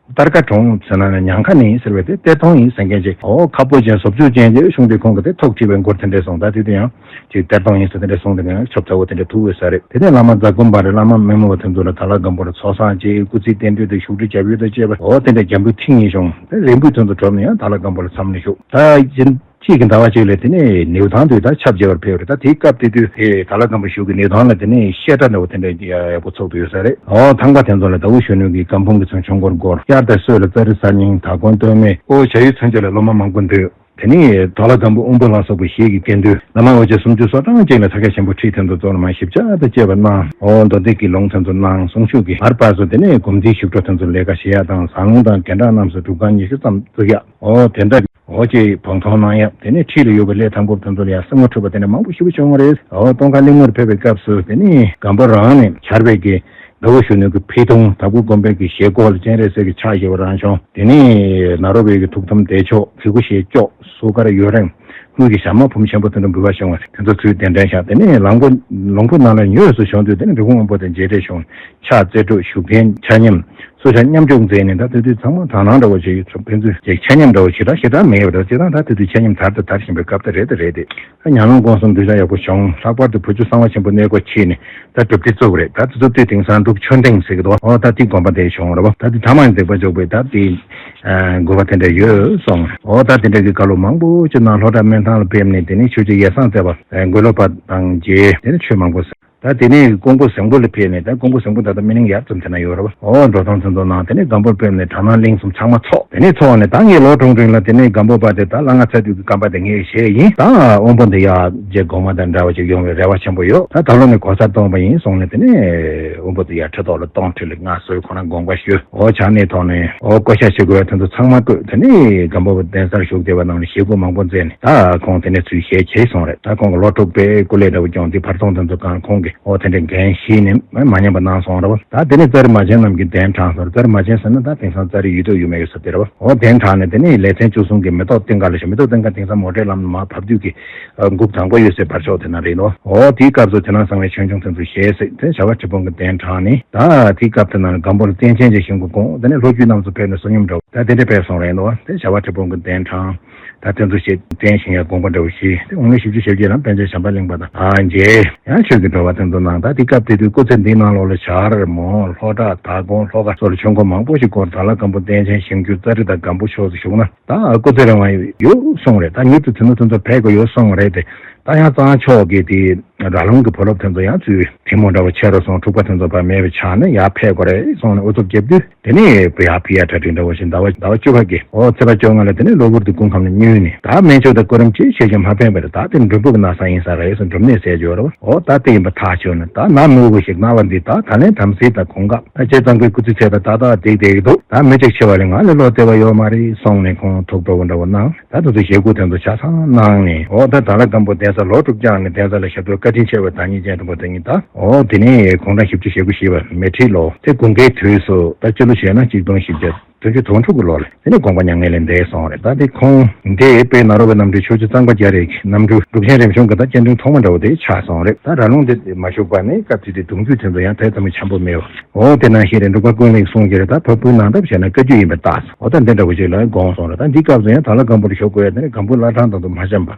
སྟར་ཀ་གྲོང་ཟེར་ན་ནི་ཉང་ཁ་ནས་ཟེར་བས་དེ་གཏེར་སྟོན་ཡིན་ཟེར་མཁན་ཅིག་འོ་ཁ་སྤུ་ཅན་ཟོབ་ཆུ་ཅན་གྱི་གཞུང་དེ་ཁོང་གི་དེ་ཐོག་ཁྲིད་པའི་མགུར་དེ་འདྲས་སོང་། ད་དེ་དུས་ཡང་ཅིག་གཏེར་སྟོན་ཡིན་ཟེར་དེ་འདྲ་གསུངས། དེ་ནས་ཆོབ་ཚ་བོ་དེ་འདྲ་ཐུག་ཡོད་ས་རེད། དེ་ནས་བླ་མ་རྫ་དགོན་པ་རེད། བླ་མ་སྨན་མོ་བ་དེ་ཚོ་ལ་དྭགས་ལྷ་སྒམ་པོ་ལ་ཚོགས་བསགས་བྱས། སྐུ་ཚེའི་རྟེན་འབྲེལ་དང་བཞུགས་ཁྲི་རྒྱབ་ཡུལ་དང་བཅས་པ་འོ་དེ་འདྲ་རྒྱ་འབུལ་ཐེངས་གཉིས་བྱུང་། དེ་རིང་འབུལ་དོན་དུ་གྲོབ་ནས་ཡང་དྭགས་ལྷ་སྒམ་པོ་ལ་མཚམས་ནས་བཞུགས། ད་གཅིག་གི་ཟླ་བ་གཅིག་ལ་དེ་ནས་ནེའུ་ཐང་དུ་ད་ཆབ་མཇལ་བར་ཕེབས་རེད། ད་དེའི་སྐབས་དེ་དུས་དེ་དྭགས་ལྷ་སྒམ་པོ་བཞུགས་ཀྱི་ནེའུ་ཐང་ལ་དེ་ནས་བཤད་གྲྭ་འདྲ་བོ་དེ་འདྲ་ཡག་པོ་ཚོགས་ཏེ་ཡོད་ས་རེད། འོ་ཐང་པ་དེ་ཚོ་ལ་ཟླ་བོ་གཞོན་ནུ་གི་སྒམ་དཔུང་གི་ཚོན་ཆུང་སྐོར་སྐོར། དབྱར་དང་སོས་ལ་ཙཱ་རི་གསར་རྙིང་དྭགས་དགོན་སྟོད་སྨད། ཨོ་བྱ་ཡུལ་ཚུན་ཆད་ལ་སློབ་མ་མང་པོ་འདུས། དེ་ནས་དྭགས་ལྷ་སྒམ་པོ་དབོན་པོ་ལྷ་སོགས་པའི་ཞལ་གྱི་དགེ་འདུན་བླ་མ་འོ་བྱེད་སུམ་ཅུ་སོ་གྲངས་ཅིག་ལ་ས་སྐྱ་ཆེན་པོ་ཁྲི་དེ་ཚོ་གཙོ་བོར་མ་ཞིབ་ཆ་དང་བཅས་པ་གནང་། ཨོ་མདོ་སྡེ་གི་ལུང་དེ་ཚོ་གནང་། གསུང་ཆོས་ཀྱི་བར་བར་སུ་དེ་ནས་སྒོམ་རྩིས་ཞིབ་འགྲོ་དེ་ཚོ་ལས་ཀ་བྱེད་ཡག་དང་། ཟབ་ལུང་དང་རྒན་གྲངས་རྣམས་སུ་སྒྲུབ་ཁང་ཉི་ཤུ་ཙམ་བཙུགས་ཡག་འོ་དེ་འདྲ་འོ་ཅེས་བང་མཐོང་གནང་ཡག་དེ་ནས་ཁྲིད་ལ་ཡོད་པའི་ལས་དང་པོ་དེ་ཚོ་ལ་ཡང་སེམས་ངོ་འཕྲོད་པ་དེ་འདྲ་མང་པོ་ཞེ་པོ་བྱུང་བ་རེད། འོ་སྟོན་ཁ་གླིང་ནོར་ཕེབས་པའི་སྐབས་སུ་དེ་ནས་སྒམ་པོ་རང་ནས་ཆར་པའི་གི་ཟླ་བོ་གཞོན་ནུ་གི་ཕེབས་ཐུང་དྭགས་པོ་དགོན་པའི་གི་ཞལ་སྐོར་ལ་སྤྱན་རས་གཟིགས་ཀྱི་ཕྱག་བཞེས་པ་རང་བྱུང་། དེ་ནས་ནཱ་རོ་པའི་གི་ཐུགས་དམ་བདེ་མཆོག་ཕྲུ་གུ་ཞེས་ལྕོགས་སུ་ཀར་ཡུན་རིང་དངུལ་གྱི་ཞྭ་དམར་ཕུང་ཆེན་པོ་དེ་འདྲ་འབུལ་བ་བྱུང་བ་རེད། དེ་ཚོ་ཚུར་གདན་འདྲེན་བཞག་དེ་ནས་ལམ་གོ་ལུང་པ་ནང་ལ་ཉུལ་སུ་བྱུང་དུས་དེ་ནས་འབྲི་གུང་དབོན་པོ་དང་མཇལ་འཕྲད་བྱུང་། ཕྱག་འཚལ་སྒྲུབ་བཞུགས་གདན་ཆ་མཉམ་སུ་ཆ་མཉམ་འཇོག་མཛད་ནས། ད་དེ་དུས་ཚང་མ་དག་སྣང་འདྲ་བོ་ཞིག་ཡོད། ཕན་ཚུན་ཅིག་ཆ་མཉམ་འདྲ་བོ་ཞིག་ད་ཞེ་དྲག་མེད་པ་རེད། སྤྱིར་བཏང་ད་དེ་དུས་ཆ་མཉམ་དར་དང་དར་བཞིན་པའི་སྐབས་དེ་རེད། དེ་རེད་དེ། ད་ཉམས་ལེན་སྒོམ་གསུམ་གདུལ་བྱ་ཡག་པོ་བྱུང་། ལྷག་པར་དུ་བུ་བཅོལ་གསང་བ་ཆེན་པོ་གནས་སྒོ་ཕྱེས་ནས་ད་སྒྲུབ་སྡེ་བཙུགས་རེད། ད་དེ་ཚོ་དུས་དེང་སང་འབྲུག་ཆོས་སྡིངས་ཟེར་གི་འདུག་འོ་ད་དེ་དགོན་པ་དེ་བྱུང་རེད་བ། ད་དེ་ཐ་མག་འཛེགས་པ་འཇོག་པའི་ད་དེ་དགོས་པ་དེ་འདྲ་ཡོད་སོང་། འོ་ད་དེ་འདྲ་གི་བཀའ་སློབ་མང་པོ་ཅིག་གནང་། ལྷོ་བྲག་སྨན་ཐང་ལ་ཕེབས་ནས་དེ་ནས་ཆོས་རྗེ་ཡེ་སངས་རྩེ་པ་མགོན་ལོ་པ་དང་མཇལ། དེ་ནས་ཆོས་མང་པོ་ཟེར། ད་དེ་ནས་ཀོང་པོ་ཟེང་པོ་ལ་ཕེབས་ནས། ད་ཀོང་པོ་ཟེང་པོ་ད་ལྟ་སྨིན་གླིང་ཡར་ཙམ་དེ་ན་ཡོད་རེད་བ། འོ་འགྲོ་སྟངས་ཚོན་མདོག་ནང་དེ་ནས་སྒམ་པོར་ཕེབས་ནས་གྲྭ་ནང་གླིང་གསུམ་ཚང་མ་ཚོགས། དེ་ནས་ཚོགས་ནས་ད་ངས་ལོ་དྲུག་རིང་ལ་དེ་ནས་སྒམ་པོ་པ་དེ་ད་ལྷ་ང་ཚ་དུས་ཀྱི་རྐང་པ་དེ་ངས་བཞེས་ཡིན། ད་དབོན་པོ་འདི་ཡར་རྗེ་གོང་མ་དང་འདྲ་བ་ཅིག་ཡོང་བའི་རེ་བ་ཆེན་པོ་ཡོད། ད་ད་ལོ་ནས་གོ་ས་སྟོན་པ་ཡིན་གསུངས་ནས། དེ་ནས་དབོན་པོ་དེ་ཡར་ཁྲི་ཐོག་ལ་གཏོང་ཁྲི་ལ་མངའ་གསོལ། ཁོ་རང་དགོངས་པ་ཞུས། འོ་ཕྱག་ནས་ཐོག་ནས་འོ་བསྐོ་བཞག་བྱེད་དགོས་པ་དེ་ཚོ་ཚང་མ་བསྐོས། དེ་ནས་སྒམ་པོ་པ་གདན་སར་བཞུགས་བསྡད་པ་རྣམས་ལ་བཞེས་སྒོ་མང་པོ་མཛད་ནས། ད་ཁོང་དེ་ནས་ཚུར་ཞལ་གྱེས་སོང་རེད། ད་ཁོང་གི་ལོ་དྲུག་པའི་སྐུ་ལས་འདྲ་བོ་སྐྱོང་དེ་བར་སྟོང་དེ་ཚོ་གང་ཁོང་གིས་འོ་དེ་འདྲའི་འགན་བཞེས་ནས་མ་ཉམས་པ་གནང་སོང་རེད་བ། ད་དེ་ནས་ཙཱ་རི་མ་བྱན་རྣམས་ཀྱིས་གདན་དྲངས་སོང་རེད། ཙཱ་རི་མ་བྱན་ཟེར་ན་ད་དེང་སང་ཙཱ་རི་ཡོད་དུ་ཡོད་མེད་ཡོད་ས་དེ་རེད་བ། འོ་གདན་དྲངས་ནས་དེ་ནས་ལེ་ཚན་བཅུ་གསུམ་གྱི་མེ་ཏོག་སྟེང་ཁ་ལ་བཞུགས། མེ་ཏོག་སྟེང་ཁ་དེང་སང་མོ་ཊའི་ལམ་ནས་མར་བབས་དུས་ཀྱི་འགུག་དང་པོ་ཡོད་སའི་བར་ཕྱོགས་དེ་ན་རེད་ལོ། འོ་དེའི་སྐབས་སུ་དེ་ན་གསང་བའི་ཆོས་འབྱུང་དེ་ཚོ་བཞེས་ཟེར་དེ་བྱ་བ་ཁྲི་སྤུངས་ཀྱི་གདན་དྲངས་ནས། ད་དེའི་སྐབས་དེ་ན་སྒམ་པོ་ལ་རྟེན་ཅན་གྱི་ཞིང་གི་དགོངས། དེ་ནས་ལྷོ་རྒྱུད་རྣམས་སུ་ཕེབས་ནས་བསོད་སྙོམས་འདྲ་བོ་ད་དེ་འདྲ་ཕེབས་སོང་རེད་ལོ། དེ་བྱ་བ་ཁྲི་སྤུངས་ཀྱི་གདན་དྲངས། ད་དེ་ཚོ་བཞེས་རྟེན་བཞེངས་ཡ་དགོངས་པ་འདྲ་བོ་བཞེས། དེ་དབུ་མའི་ཞབས་ཀྱུ་ཞབས་ཀྱུ་ལ་པཎ་ཆེན་བྱམས་པ་གླིང་པ་དང་ཨ་མཇལ། ཡང་ཆོས་ཀྱི་བགྲོ་བ་དེ་ཚོ་གནང་། ད་དེ་སྐབས་དེ་དུས་སྐུ་ཚེ་འདིའི་ནང་ལོགས་ལ་བྱར་མོ་ལྷོ་བྲག་དྭགས་དགོན་ལྷོ་ཁ་སོགས་ལ་ཆོས་འཁོར་མང་པོ་ཞིག་བསྐོར། དྭགས་ལྷ་སྒམ་པོ་གདན་ཆེན་ཞིང་བཅུ་ཙཱ་རི་དང་སྒམ་པོ་ཕྱོགས་སུ་བཞུགས་ན། ད་སྐུ་ཚེ་རིང་བ་ཡོད་གསུངས་རེད། ད་མྱུར་དུ་དེ་ཚོ་དེ་ཚོ་ཕེབས་དགོས་ཡོད་གསུངས་རེད་དེ། ད་ཡང་གཙང་ཕྱོགས་ཀྱི་དེ་ར་ལུང་གི་བུ་སློབ་དེ་ཚོ་ཡང་ཚུར་ཐལ་མོ་འདྲ་བོ་ཆེ་རུ་སོང་། འཁྲུག་པ་དེ་ཚོ་ཕར་མེད་པ་ཆགས་ནས་ཡར་ཕེབས་དགོས་རེད་གསུངས་ནས་ཨུ་ཚུགས་བརྒྱབ་དུས། དེ་ནས་བུ་ཡར་ཕི་ཡ་གྲ་སྒྲིག་འདྲ་བོ་ཞིག་ཟླ་བ་ཟླ་བ་བཅུ་པ་གི་འོ་ཚེས་པ་བཅོ་ལྔ་ལ་དེ་ནས་གློ་བུར་དུ་སྐུ་ཁམས་ལ་བསྙུན་ནས། ད་སྨན་མཆོག་དང་སྐུ་རིམ་གྱིས་ཤེས་བཞིན་མ་ཕན་པར་ད་དེ་འབྲུམ་སྤུ་གི་ན་ཚ་ཡིན་ས་རེད་ཟེར་འབྲུམ་ནད་ཟེར་གྱི་ཡོད་རེད་བ། འོ་ད་དེ་ཡིན་པ་ཐག་ཆོད་ནས། ད་ན་མི་དགོས་ཤིག་ན་བ་འདི་ད་ད་ལན་དམ་སྲི་དང་གོང་འགག་ད་བྱས་ཙང་ཁོའི་སྐུ་ཚེ་ཚད་ད་ཏག་ཏག་བསྡད་བསྡད་ཀྱི་འདུག་ད་མི་གཅིག་འཆི་བ་ལས་ང་ལས་ལོག་བསྡད་པ་ཡོད་མ་རེད་གསུངས་ནས་ཁོང་ཐུགས་སྤྲོ་བོ་འདྲ་བོ་གནང་། ད་དེ་ཚོ་བཞེས་སྒོ་དེ་ཚོ་ཆ་ཚང་གནང་ནས། འོ་ད་དྭགས་ལྷ་སྒམ་པོ་གདན་ས་ལོ་དྲུག་བསྐྱངས་ནས་གདན་ས་ལ་ཞབས་ཏོག་བཀའ་དྲིན་ཆེ་བའི་བདག་ཉིད་ཅན་དུ་མ་དེ་ཉིད་ད། འོ་དེ་ནས་དགུང་གྲངས་བཞི་བཅུ་ཞེ་དགུ་བཞེས་པ་མེ་ཁྲི་ལོ་དེ་དགུན་ཁའི་དུས་སུ་ད་སྤྱི་ལོ་བྱས་ན་གཅིག་སྟོང་བཞི་བརྒྱ་བདུན་ཅུ་དོན་དྲུག་གི་ལོ་ལ་དེ་ནས་དགོངས་པ་མྱ་ངན་ལས་འདས་སོང་རེད། ད་དེ་ཁོང་འདི་དཔལ་ནཱ་རོ་པའི་རྣམ་འཕྲུལ་ཆོས་རྗེ་གཙང་པ་རྒྱ་རས་ཀྱི་རྣམ་འཕྲུལ་འབྲུག་ཆེན་རིམ་བྱོན་གྱི་ད་སྤྱན་འདྲེན་ཐོག་མ་འདྲ་བོ་དེ་ཆགས་སོང་རེད། ད་ར་ལུང་དེ་མ་བཞུགས་པ་ནས་སྐབས་དེ་དུས་གདུང་རྒྱུད་དེ་ཚོ་ཡང་དེ་ཙམ་འཆམ་པོ་མེད་པ། འོ་དེ་ནང་བཞིན་རེད། འབྲུག་པ་ཀུན་ལེགས་གསུང་གི་རེད། ད་ཕ་བུའི་ནང་འདབས་བྱས་ན་བཀའ་བརྒྱུད་ཡིན་པ་རྟགས། འོ་ད་འདི་འདྲ་བོ་ཅིག་ལ་དགོངས་སོང་རེད། ད་འདི་སྐབས་སུ་ཡང་དྭགས་ལྷ་སྒམ་པོ་རུ་བཞུགས་དགོས་ཡ་དེ་ནས་སྒམ་པོ་བླ་བྲང་དང་དུ་མ་འཆམ་པ།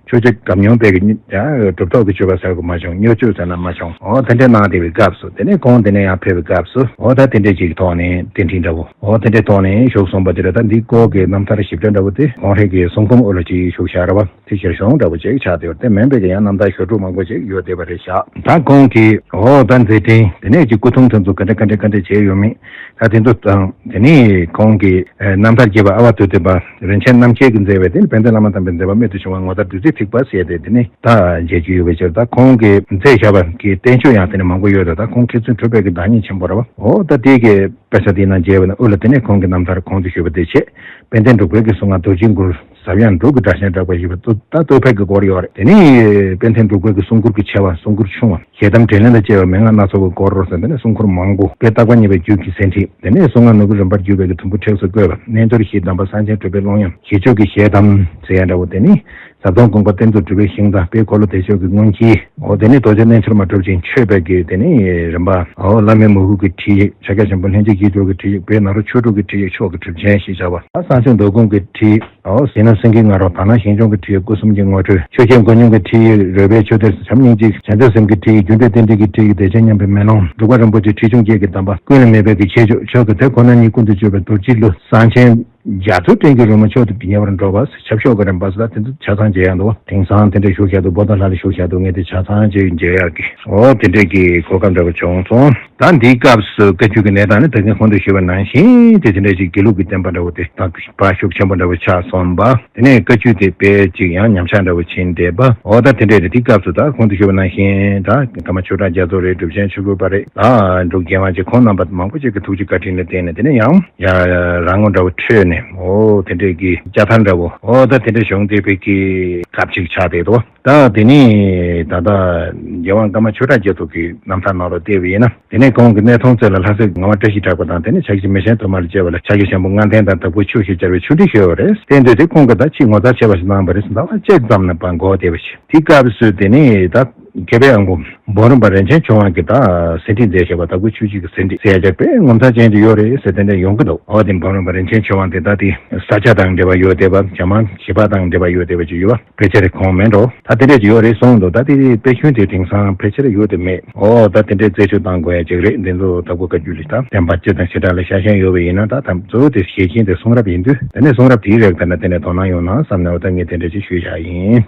ཆོས་རྗེ་སྒམ་ཉུང་པའི་གི་སྙུ་ཡ་གྲུབ་ཐོབ་ཀྱི་སྤྱོད་པ་ཟེར་དགོས་མ་བྱུང་། སྙུ་སྤྱོད་ཟེར་ན་མ་བྱུང་། འོ་དེ་འདྲའི་གནང་བསྡད་པའི་སྐབས་སུ་དེ་ནས་ཁོང་དེ་ནས་ཡར་ཕེབས་པའི་སྐབས་སུ་འོ་ད་དེ་འདྲའི་ཅིག་གི་ཐོག་ནས་གདན་ཁྲི་འདྲ་བོ་འོ་དེ་འདྲའི་ སོང་ནས་བཞུགས་སོང་བ་དེ་རེད། ད་འདི་སྐོར་གྱི་རྣམ་ཐར་ཞིབ་ཕྲ་འདྲ་བོ་དེ་ཁོང་རང་གི་གསུང་འབུམ་འོག་ལ་ཅིག་བཞུགས་བཞག་རེད་བ། དེ་ཞར་བྱུང་འདྲ་བོ་ཅིག་ཆགས་བསྡད་ཡོད་རེད། དེ་མིན་པའི་གི་ཡང་རྣམ་ཐར་ཞོར་དྲུག་མང་པོ་ཅིག་ཡོད་བསྡད་པ་རེད་ཤག་ད་ཁོང་གིས་འོ་ད་མཛད་འཕྲིན་དེ་ནས་ཅིག་སྐུ་ཐུང་དེ་ཚོ་ག་འདྲ་ག་འདྲ་ག་འདྲ་བྱས་ཡོད་མེད། ད་དེ་ཚོ་དང་དེ་ནས་ཁོང་གི་ཨ་རྣམ་ཐར་རྒྱས་པ་ཨ་བ་ཏུ་ཏུ་པ་རིན་ཆེན་རྣམ་རྒྱལ་གྱིས་མཛད་པའི་དེ་ནི་དཔལ་ལྡན་བླ་མ་དམ་པའི་མཛད་པ་རྨད་དུ་བྱུང་བ་ངོ་མཚར་བདུད་རྩིའི་ཐིགས་པ་ཟེར་ཏེ་དེ་ནི་ད་མཇལ་རྒྱུ་ཡོད་པའི་ཕྱིར། ད་ཁོང་གིས་མཛད་བཞག་པ་གི་བསྟན་བཅོས་ཡང་དེ་ནི་མང་པོ་ཡོད་དོ། ད་ཁོང་མཁས་བཙུན་གྲུབ་པའི་གི་བདག་ཉིད་ཆེན་པོ་རེད་བ། འོ་ད་དེ་གི་དཔེ་ཆ་དེའི་ནང་མཇལ་བ་ན་དབུ་ལ་དེ་ནས་ཁོང་གི་རྣམ་ཐར་གོང་དུ་ཞུས་པ་དེ་བྱས། དཔལ་ལྡན་འབྲུག་པའི་གི་གསུང་ངག་རྡོ་རྗེའི་མགུར་ཟབ་ཡངས་འབྲུག་གི་སྒྲ་གཅན་གྲགས་པ་ཞེས་པ་ཏོ་ད་སྟོད་ཕད་ཀྱི་སྐོར་ཡོད་རེད། དེ་ནས་དཔལ་ལྡན་འབྲུག་པའི་གི་གསུང་མགུར་གྱི་ཆེ་བ་གསུང་མགུར་ཆུང་བ་ཞལ་གདམས་དྲིས་ལན་དང་བཅས་པ་མན་ངག་སྣ་ཚོགས་ཀྱི་སྐོར་རོ་ཟེར་དེ་ནས་གསུང་མགུར་མང་པོ་དཔེ་བརྟག་པ་གཉིས་པའི་རྒྱུད་ཀྱི་ཟིན་བྲིས། དེ་ནས་གསུང་ངག་ནོར་བུ་རིམ་པར་བརྒྱུས་པའི་གི་དུམ་བུ་ཁྲིགས་སུ་བཀོད་པ། རྣལ་འབྱོར་གཞི་གདམས་པ་གསང་ཆེན་གྲུབ་པའི་ཀློང་ཡངས་ཞི་མཆོག་གི་ཞལ་གདམས་ཟེར་ཡ་འདྲ་བོ། དེ་ནས་ཟབ་གདོང་དགོངས་པ་གཏེར་མཛོད་གྲུབ་པའི་ཤིང་རྟ་དཔལ་འཁོར་ལོ་བདེ་མཆོག་གི་མངོན་གྱིས། འོ་དེ་ནས་རྡོ་རྗེ་རྣལ་འབྱོར་མ་གྲུབ་ཅིང་མཆོད་པའི་གི་དེ་ནས་རིམ་པ། འོ་བླ་མའི་མོས་གུས་ཀྱི་ཁྲིད་ཡིག་ཕྱག་རྒྱ་ཆེན་པོ་ལྷན་ཅིག་སྐྱེས་སྒྲོག་གི་ཁྲིད་ཡིག་བོད་ནཱ་རོ་ཆོས་དྲུག་གི་ཁྲིད་ཡིག་མཆོག་གི་གྲུབ་ཆེན་ཞེས་བྱ་བ། ད་གསང་ཆེན་མདོ་ཁུངས་ཀྱི་ཁྲིད་ཡིག་འོ་ཟས་སྣང་སེང་གེའི་ང་རོ་དག་སྣང་ཞིང་སྐྱོང་གི་ཁྲིད་ཡིག་སྐུ་གསུམ་གྱི་ངོ་སྤྲོད། ཆོས་རྒྱལ་མགོན་ཁྱོད་ཀྱི་ཁྲིད་ཡིག་རོལ་པའི་ཆོས་གཏེར་བྱམས་སྙིང་རྗེ་བྱང་ཆུབ་སེམས་ཀྱི་ཁྲིད་ཡིག་རྒྱུ་འབྲས་གཏན་བདེ་ཀྱི་ཁྲིད་ཡིག་བདེ་ཆེན་མཉམ་པའི་མེ་ལོང་འབྲུག་པ་རིན་པོ་ཆེའི་ཁྲིད་ཆུང་བརྒྱད་ཀྱི་གདམས་པ། ཀུན་ལས་མེད་པའི་གི་ཁྱད་ཆོས་མཆོག་ཏུ་དེ་ཁོ་ན་ཉིད་ཀུན་ཏུ་སྤྱོད་པའི་རྡོ་རྗེའི་གླུ། གསང་ཆེན་རྒྱ་མཚོའི་སྤྲིན་གྱི་རོལ་མོ་མཆོག་ཏུ་ཉེ་བར་འགྲོ་བ། ཆབ་ཤོག་གི་རིམ་པ་སོགས་ད་དེ་ཚོ་ཆ་ཚང་མཇལ་ཡག་འདུག་དེང་སང་དེ་འདྲ་བཞུགས་བཞག་འདུག་པོ་ཏཱ་ལ་ལ་བཞུགས་བཞག་འདུག་ངས་དེ་ཆ་ཚང་ཅིག་མཇལ་ཡག་གི་འོ་དེ་འདྲས་ཀྱི་གོ་སྐབས་འདྲ་བོ་བྱུང་སོང་། ད་འདིའི་སྐབས་སུ་བཀའ་བརྒྱུད་ཀྱི་གནས་སྟངས་ནི་ད་གིན་གོང་དུ་ཞུས་པ་ནང་བཞིན་དེ་དེ་འདྲས་ཀྱི་དགེ་ལུགས་ཀྱི་བསྟན་པ་འདྲ་བོ་དེ་ད་འབའ་ཤུགས་ཆེན་པོ་འདྲ་བོ་ཆགས་སོང་བ། དེ་ནས་བཀའ་བརྒྱུད་དེ་དཔེ་ཅིག་ཡང་ཉམས་ཆག་འདྲ་བོ་ཕྱིན་བསྡད་པ། འོ་ད་དེ་འདྲས་རེད། དེའི་སྐབས་སུ་ད་གོང་དུ་ཞུས་པ་ནང་བཞིན་ད་ཀརྨ་ཆོས་གྲགས་རྒྱ་མཚོ་རེད། གྲུབ་ཆེན་ཆོས་སྐུ་པ་རེད། ད་འབྲུག་རྒྱལ་དབང་ཅིག་ཁོང་རྣམ་པ་མང་པོ་ཅིག་གི་ཐུགས་རྗེ་བཀའ་དྲིན་ལ་བརྟེན་ནས་དེ་ནས་ཡང་ཡ་རང་ངོ་འདྲ་བོ་འཕྲོད་ནས་འོ་དེ་འདྲས་ཀྱི་དཔྱ་ཐར་འདྲ་བོ་འོ་ད་དེ་འདྲས་བྱུང་བསྡད་པའི་གི་སྐབས་ཅིག་ཆགས་བསྡད་འདུག་ད་དེ་ནས་ད་ལྟ་རྒྱལ་དབང་ཀརྨ་ཆོས་གྲགས་རྒྱ་མཚོ་གི་རྣམ་ཐར་ནང་ལ་བལྟས་པ་ཡིན་ན། དེ་ནས་ཁོང་གི་གནས་ཐུང་རྩེ་ལ་ལྷ་སྲས་ངག་དབང་བཀྲ་ཤིས་གྲགས་པ་དང་དེ་ནས་ཕྱག་རྒྱ་མེ་ཆེན་དོ་མར་བཅས་པ་ལ་ཕྱག་རྒྱ་ཆེན་པོ་ལྔ་ལྡན་དང་དྭགས་པོའི་ཆུ་ཞེས་བྱ་བའི་ཆུ་འབྲི་ཞུས་པ་རེད། དེ་འདོད་དེ་ཁོང་གིས་ད་ཕྱིས་ངོ་མཚར་ཆེ་བ་ཞིག་གནང་བ་རེད། ཟླ་བ་གཅིག་ཙམ་ནས་ཕར་འགོར་བསྡད་པ་ཞིག་དེའི་སྐབས་སུ་དེ་ནས་ད་མཁས་པའི་ཨ་ཁུ་འབུམ་རམས་པ་རིན་ཆེན་ཆོས་དབང་གིས་ད་ཟིན་བྲིས་མཛད་བཞག་པ་དྭགས་པོའི་ཆུ་བཞི་གི་ཟིན་བྲིས་ཟེར་ཡ་ཅིག་དཔེ་ངོ་མཚར་ཅན་ཅིག་ཡོད་རེད་ཟེར་དེ་འདྲ་ཡོང་གི་འདུག་འོ་དེ་འབུམ་རམས་པ་རིན་ཆེན་ཆོས་དབང་དེ་ད་དེ་ས་ཆ་དང་འབྲེལ་བ་ཡོད་བསྡད་པ་རྒྱ་དམར་ཞི་བ་དང་འབྲེལ་བ་ཡོད་བསྡད་པ་ཅིག་ཡོད་པ། ཕལ་ཆེར་གོང་མིན་འགྲོ། ད་དེ་འདྲས་ཅིག་ཡོད་རེད་གསུངས་འདུག་ད་དེ་དཔེ་ཤུན་དེ་དེང་སང་ཕལ་ཆེར་ཡོད་དེ་མེད། ཨོ་ད་དེ་འདྲས་རྩད་གཅོད་བཏང་དགོས་ཡ་ཅིག་རེད། འདི་ཚོ་དྭགས་པོ་བཀའ་བརྒྱུད་ལས་ད་བསྟན་པ་སྤྱི་དང་ཞེ་དྲག་ལ་ཤ་ཞེན་ཡོད་པ་ཡིན་ན་ད་ད་གཙོ་བོ་དེ་ཞལ་ཆེན་དེ་གསུང་རབ་ཡིན་དུས་དེ་ནས་གསུང་རབ་དེའི་རིགས་དེ་ན་དེ་ནས་དོ་སྣང་ཡོང་ན་བསམ་ནས་འོ་ད་ངས་དེ་འདྲས་ཅིག་ཞུས་བཞག་ཡིན།